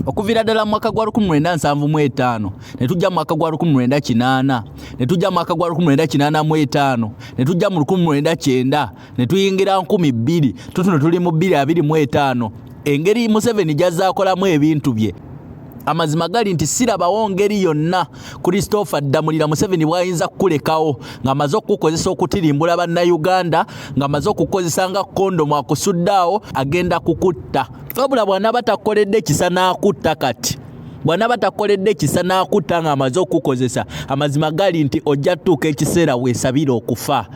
Okuviira ddala mu mwaka gwa 1975 ne tujja mu mwaka gwa 1980, ne tujja mu mwaka gwa 1985, ne tujja mu 1990, ne tuyingira 2000, tutuno tuli mu 2025. Engeri Museveni gy'azze akolamu ebintu bye, amazima gali nti sirabawo ngeri yonna Christopher Ddamulira Museveni bw'ayinza kukulekawo ng'amaze okukukozesa okutirimbula Bannayuganda, ng'amaze okukukozesa nga kondomu akusudde awo, agenda kukutta. Wabula bw'anaaba takukoledde kisa n'akutta kati, bw'anaaba takukoledde kisa n'akutta ng'amaze okukukozesa, amazima gali nti ojja tutuuka ekiseera weesabire okufa.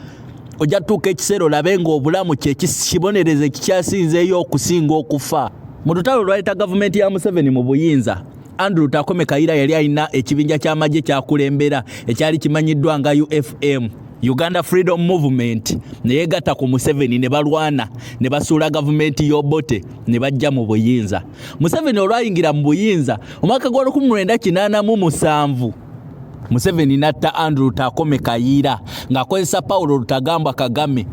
Ojja tutuuka ekiseera olabe ng'obulamu kye kibonerezo ekikyasinzeeyo okusinga okufa. Mu lutalo olwaleeta gavumenti ya Museveni mu buyinza, Andrew Takome Kayira yali alina ekibinja ky'amagye kyakulembera ekyali kimanyiddwa nga UFM, Uganda Freedom Movement, ne yeegatta ku Museveni ne balwana ne basuula gavumenti y'Obote ne bajja mu buyinza. Museveni olwayingira mu buyinza omwaka gwa 1987, Museveni n'atta Andrew Takome Kayiira ng'akozesa Paulo Rutagambwa Kagame,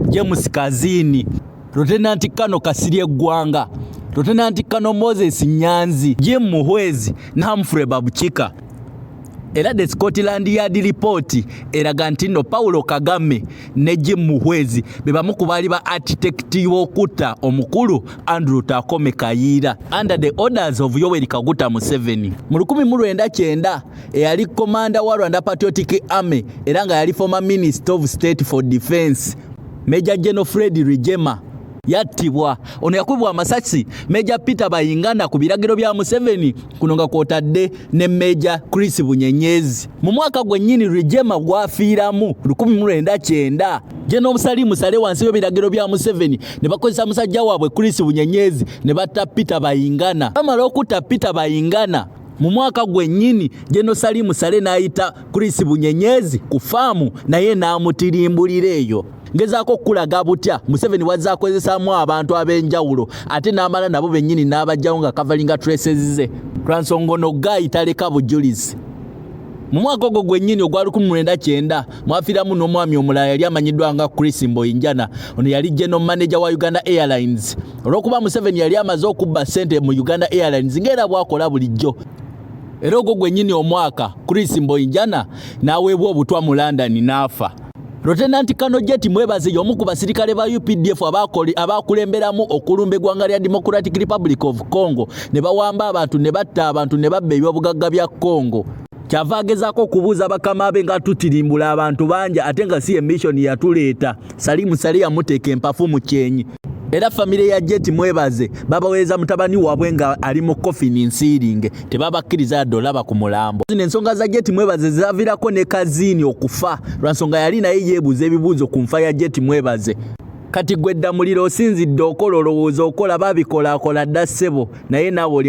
James Kazini, Lieutenant Colonel Kasirye Ggwanga, Lieutenant Colonel Moses Nyanzi, Jim Muhwezi ne Humphrey Babukika. Era the Scotland Yard report eraga nti nno Paulo Kagame ne Jim Muhwezi be bamu ku baali ba architect w'okutta omukulu Andrew Takome Kayiira under the orders of Yoweri Kaguta Museveni. Mu 1990 eyali commander wa Rwanda Patriotic Army era nga yali former Minister of State for Defense, Major General Fred Rwigyema yattibwa. Ono yakubibwa amasasi Major Peter Bayingana ku biragiro bya Museveni, kuno nga kwotadde ne Major Chris Bunyenyezi. Mu mwaka gwennyini Rwigyema gwafiiramu 1990, General Salim Saleh wansi w'ebiragiro bya Museveni ne bakozesa musajja waabwe Chris Bunyenyezi ne batta Peter Bayingana. Bamala okutta Peter Bayingana mu mwaka gwennyini, General Salim Saleh n'ayita Chris Bunyenyezi ku faamu naye n'amutirimbulira eyo. Ngezaako okukulaga butya Museveni wazze akozesaamu abantu ab'enjawulo ate n'amala nabo bennyini n'abajjawo nga coveringa traces ze. Lwansonga ono guy taleka bujulizi. Mu mwaka ogwo gwennyini ogwa 1990 mwafiiramu n'omwami omulala yali amanyiddwa nga Chris Mboyinjana. Ono yali general manager wa Uganda Airlines. Olw'okuba Museveni yali amaze okubba ssente mu Uganda Airlines ng'era bw'akola bulijjo, era ogwo gwennyini omwaka Chris Mboyinjana n'aweebwa obutwa mu London n'afa. Lieutenant Colonel Jet Mwebaze y'omu ku basirikale ba UPDF abakulemberamu okulumba eggwanga lya Democratic Republic of Congo ne bawamba abantu ne batta abantu ne babba ebyobugagga bya Congo. Kyava agezaako okubuuza bakama be nga tutirimbula abantu bangi ate nga si mission yatuleeta. Salim Saleh yamuteeka empafu mu kyenyi. Era famire ya Jet Mwebaze babaweereza mutabani waabwe nga ali mu coffin nsiiringe, tebabakkiriza yadde olaba ku mulambo. Zino ensonga za Jet Mwebaze zaviirako ne Kazini okufa lwa nsonga yali naye yeebuuza ebibuuzo ku nfa ya Jet Mwebaze. Kati gwe Ddamulira osinzidde okola olowooza okola babikolaakola dda ssebo, naye naawe oli